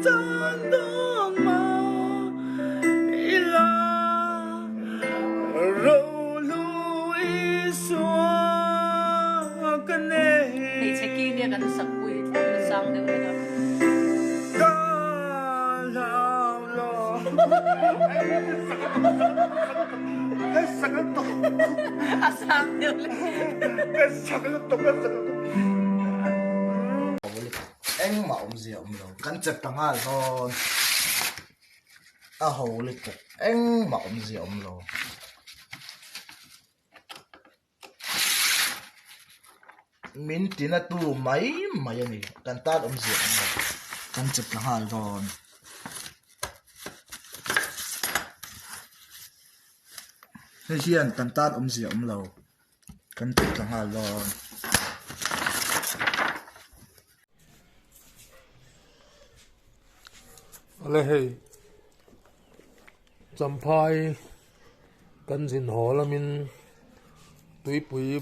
Chan dawn mah ila Rohlu Isua ka nei. Hmeichhe ki nia kan sakpui thleng sang deuh hlek a. Ka hlau lo. A sang deuh hlek. Engmah awmzia awm lo kan chep ta nghal dawn a ho lutuk engmah awmzia awm lo. Min tina tu mai mai a ni kan tan awmzia awm lo kan chep ta nghal dawn. Hei hian kan tan awmzia awm lo. Kan ti tla nghal dawn. Awle hei Champhai kan zin haw lamin tuipui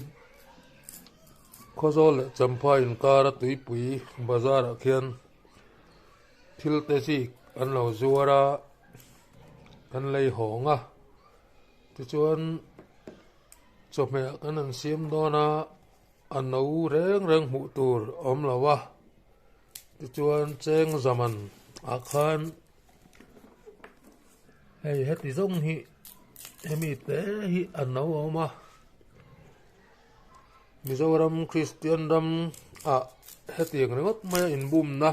Khawzawl leh Champhai inkara tuipui bazar ah khian thil te zik an lo zuar a kan lei hawng a tichuan. Chawhmeh kan han siam dawn a, a no reng reng hmuh tur a awm lo a, tichuan cheng zaman ah khan hei heti zawng hi hemi te hi a no a awm a, Mizoram Kristian ram ah hetiang ringawt maia inbumna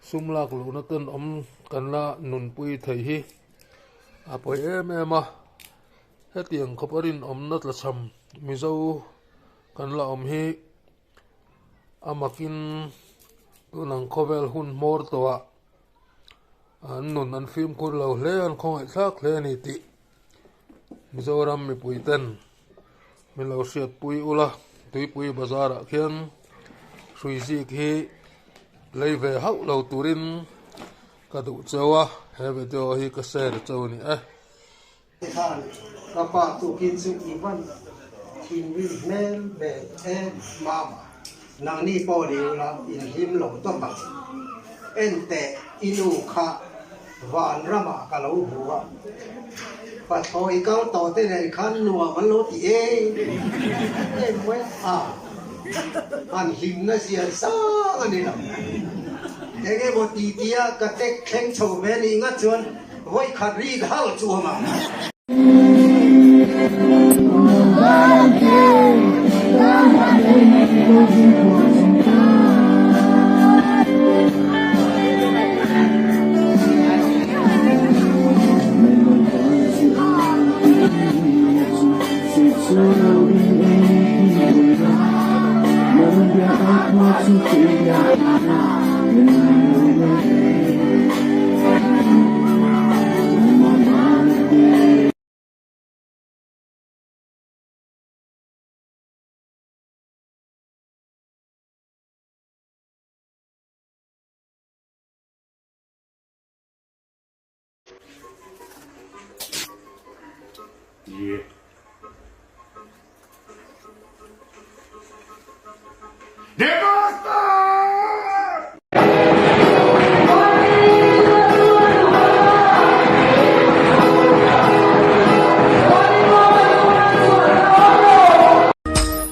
sum lak luhna ten awm kan la nunpui thei hi a pawi em em a. Hetiang khawpa rinawmna tlachham Mizo kan la awm hi a makin tunang khawvel hun hmawr tawhah an nun an fimkhur lo hle an khawngaihthlak hle a ni tih Mizoram mipui ten min lo hriatpui ula Tuipui bazar ah khian hrui zik hi lei ve hauh lo turin ka duh cheu a he video hi ka share cheu a ni e. Khan ka pa tukin chu i van thinrim hmel ve em mama, nangni pawh ni ula in hlim lo tawp ang. En teh i nu kha van ramah ka lo hu a, pathlawi kal tawh te nen khan nuam an lo ti em em mai a, an hlimna zia sang a ni lo. Eng emaw ti tia ka tek thleng chho ve nih ngat chuan Vawi khat ri hal chuang ang.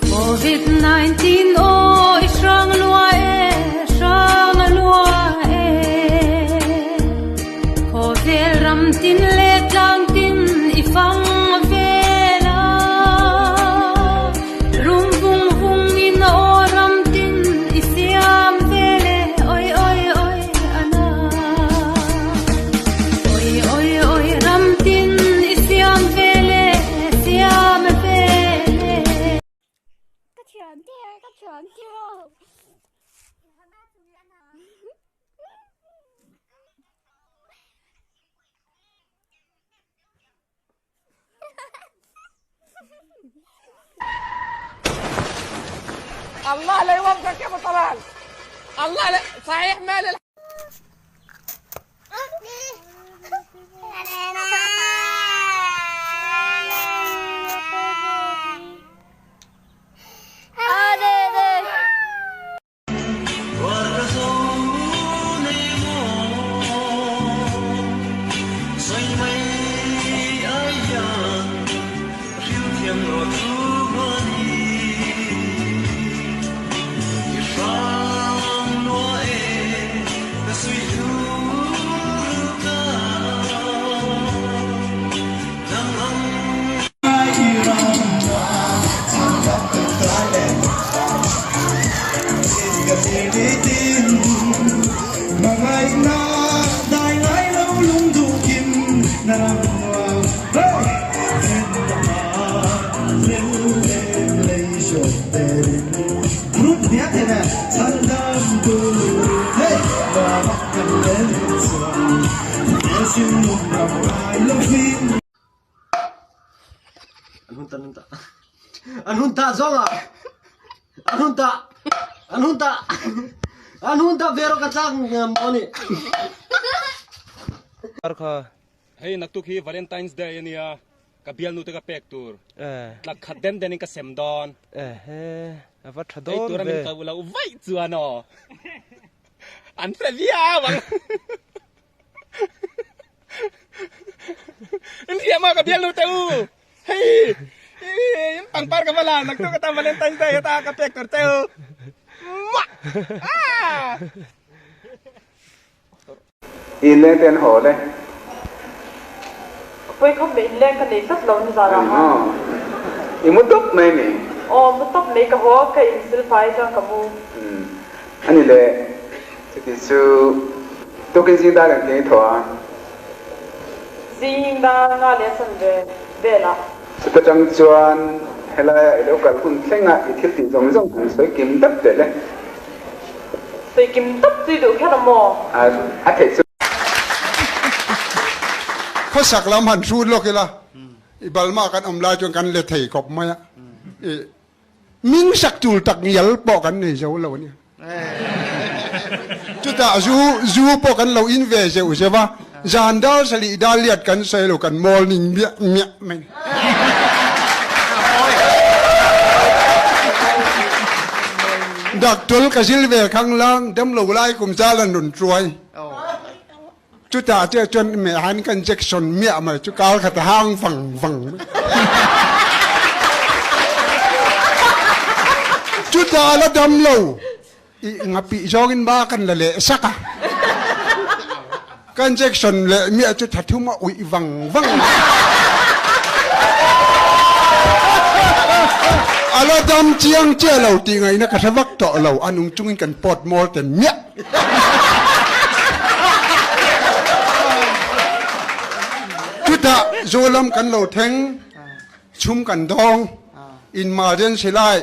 Covid 19 aw i hrang lua e, hrang a lua e. Khawvel ram tin leh tlang tin i fang vel a, rum vung vung in aw ram tin i siam vel e, oi oi oi a na. Oi oi oi ram tin i siam vel e, siam vel e. Ka thiam der, ka thiam der. الله لا يوفقك يا ابو طلال الله لا صحيح مال An hun ta zawng ah. An hun ta. An hun ta. An hun ta vero ka tlak maw ni. Hei naktuk hi Valentine's Day ania, ka bialnu te ka pek tur. Tlak khat den den in ka sem dawn. Ehe, a va tha dawn ve. Ei tura min ko lo vaih chuan aw. An hre viau ang. In hria maw ka bialnu te u. Hei, in pangpar ka va la naktuk atan Valentine's Day ata ka pek tur che u. Muah! Ah! Inleng te an haw le. Ka pawi khawp mai, inleng ka nei tlat lo nizan ah khan. I mu tawp mai mi? Aw, mu tawp mai, ka haw a, ka insil fai chuan ka mu. Umm, ani le, chuti chu tukin zing dar engtin i thaw a? Zing dar nga leh a chan ve vel ah. Chuta tang chuan helaia i lo kal hun thleng a i thil tih zawng zawng han sawi kim dap teh le. Sawi kim dap chu i duh kher a maw? A theih chu. Khawsak lam han hrut lawk ila, i Balma kan awm lai chuan kan le thei khawp mai a, i ming sak tul tak ngial pawh kan nei zo lo a nia. Chutah zu zu pawh kan lo in ve zeuh zeuh a, zan dal salih dal liat kan sawi lo kan mawl ning miah miah mai. Doctor ka zil ve khang lang dam lo lai kum zal an rawn tuai. Chutah che chuan me han kan injection miah mai chu kar khat a hang vang vang mai. Chutah la dam lo i ngapih zawngin ba kan la leh sak a. Ka injection leh miah chu tha thum a uih vang vang mai. A la dam chiang chiah lo tih ngaihna ka hre vak tawh lo, a nung chungin kan pawt mawl te miah. Chutah Zolam kan lo thleng, chhum kan dawng, inmergency lai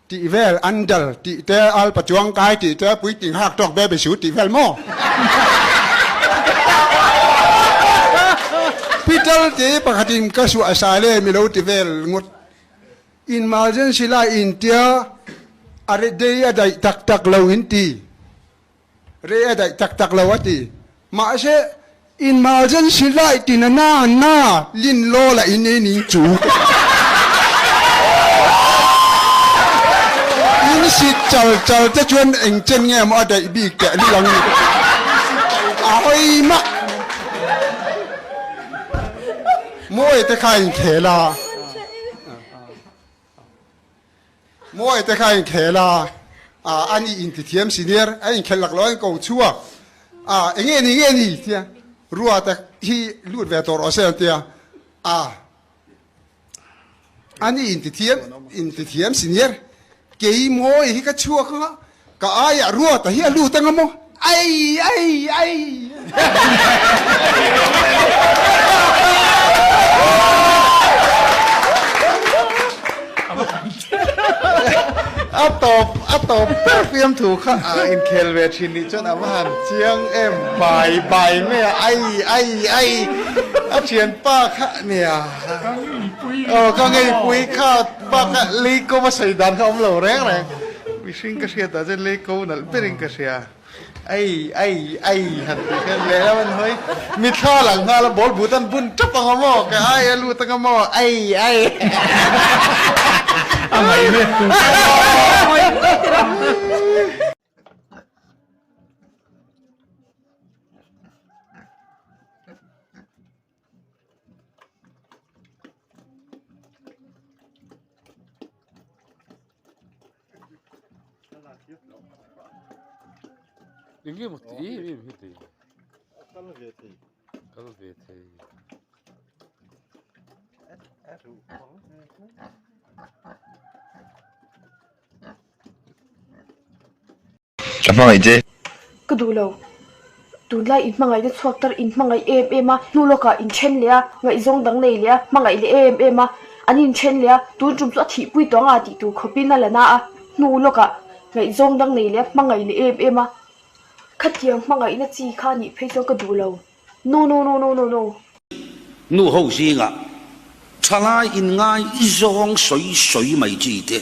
tih vel, andal tih te, alpa chuang kai tih te, puitling hak tawk baby suit tih vel maw? Pital te pakhatin ka suah sa le mi lo ti vel ngawt. Emergency lai in tia a rei a daih tak tak lo in ti. Rei a daih tak tak lo a ti. Mahse, emergency lai ti na na na lin law la in ei ning chu. In sit chal chal te chuan eng chen nge maw a daih bik teh lul ang ni. A hawi mak. Mawi te kha inkhel a. Mawi te kha inkhel a. A ni intithiam senior a inkhelh lak lo a inko chhuak. A enge ni nge ni tia rua te hi lut ve tawh rawh se an tia. A a ni intithiam intithiam senior kei mawi hi ka chhuak anga Ka aiah Ruata hi a lut anga maw? Ai! Ai! Ai! A tawp a tawp ber fiam thu kha a inkhel ve thin nih chuan a va han chiang em bai bai mai a ai ai ai a thianpa kha nia aw ka ngeipui kha Bakah lei ko a sawi dan kha a awm lo reng reng. Mihring ka hriat ah chuan lei ko nalh berin ka hria. Ai ai ai han tih khan lehlam an hawi. Mithla lang nghal a ball but an bun tap ang a maw? Ka ai a lut ang a maw? Ai ai. A ngaih mek tu. Enge maw ti em em hi ti? Kal ve thei. Kal ve thei. Ka hmangaih che. Ka duh lo. Tunlai in hmangaihna chhuak tar in hmangaih em em a, hnu lawkah in then leh a, ngaihzawng dang nei leh a, hmangaih leh em em a, an in then leh a, tun tum chu a thihpui tawh anga tih tur khawpin a la na a, hnu lawkah ngaihzawng dang nei leh a, hmangaih leh em em a, khatiang hmangaihna chi kha nih phei chuan ka duh lo. No no no no no no. Nu ho zingah. Thalai inngai zawng sawi sawi mai chi te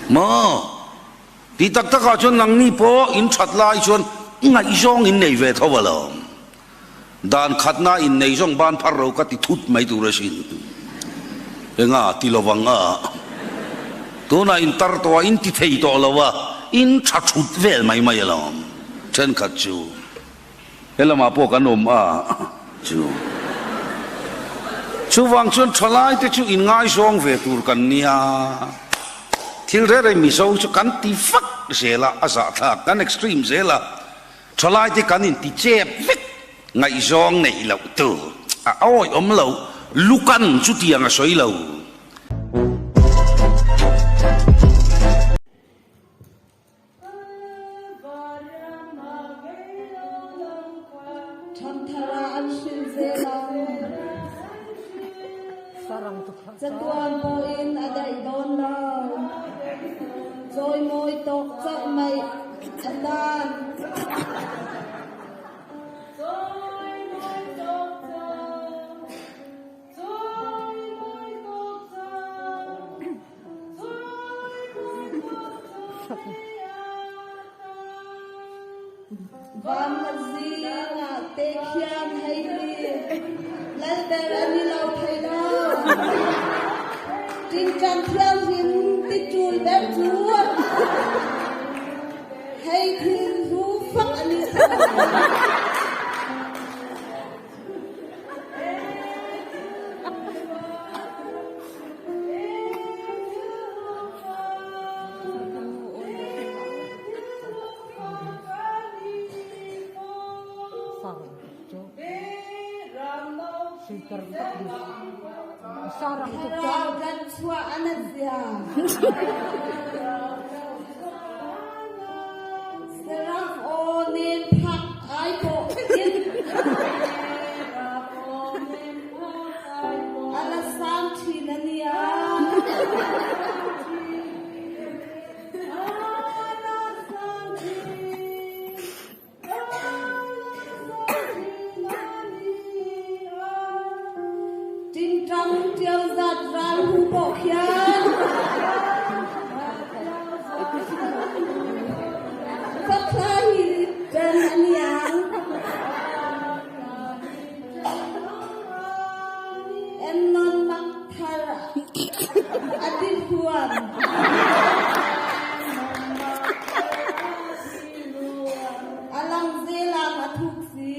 maw? Ti tak takah chuan nangni pawh in that lai chuan ngaihzawng in nei ve tho alawm. Dan khatna in nei zawng ban phar ro ka ti thut mai tur asin. Enga ti lovang a? Tunah in tar tawh a, in ti thei tawh lo a, in tha thut vel mai mai alawm. Thenkhat chu he lamah pawh kan awm a chu. Chuvang chuan thalaite chu in ngaizawng ve tur kan nia. Thil reng reng Mizo chu kan ti vak zel a, a zahthlak kan extreme zel a. Thalaite kan inti chep vek, ngaihzawng neih loh tur a awih awm lo, Lukan chutiang a sawi lo. Chatuan pawhin a daih dawn lo. Chawimawi tawk chauh mai atan. Vanla zingah te khian hei hi Lalber a ni lo thei lo. Tingtang thianghlim ti tul ber cu hei thil hlu fak a ni. Thlarau kan chuah a nat zia. Seraf aw nem phak ai pawh in. A la sang thin a nia. Tingtang tial zat ral hu pawh khian Fathla hi ṭan a niang. Ennawn mak thar a ti hluan. A lang zelang a thuk si.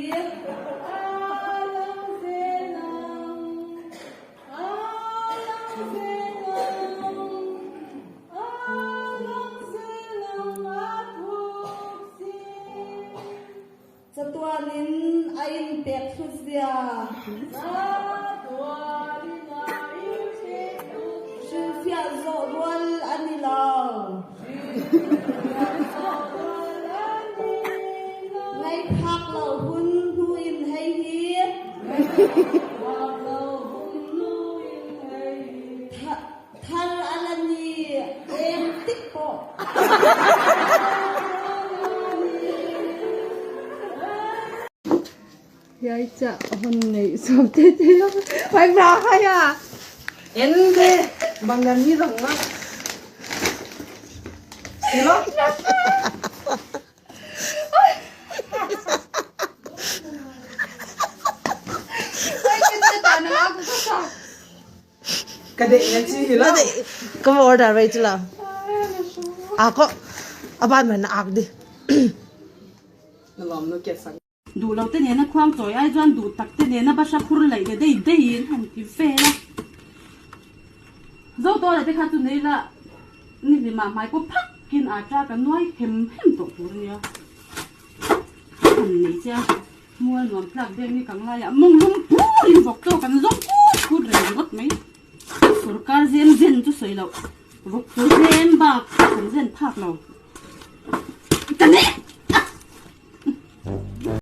Chatuan in a in pek thut zia. Hrilhfiah zawh rual a ni lo. Ngaihphak lo hun hnu in hei hi. Thar a la ni eng tik pawh. Yai cha hon nei som te te phải ra hay à En de bangan ni rong ma. Hello. Ka order vai chu la. Ako aban man ak di. Duh lo te nena khuang chawi ai chuan duh tak te nena basa khur laih leh dei dei in han ti vel a. Zo tawh leh te kha chu nei la ni hlimah hmai pawh phak in a ta ka nuai hem hem tawh tur a nia. Han nei che a. Mual nuam tlak deuh ni kang laiah mawng lum pur in vawk tawk an zawng put put reng ringawt mai. Sorkar zem zen chu sawi loh vawk tur zem bak kan zen phak lo. Ka nek!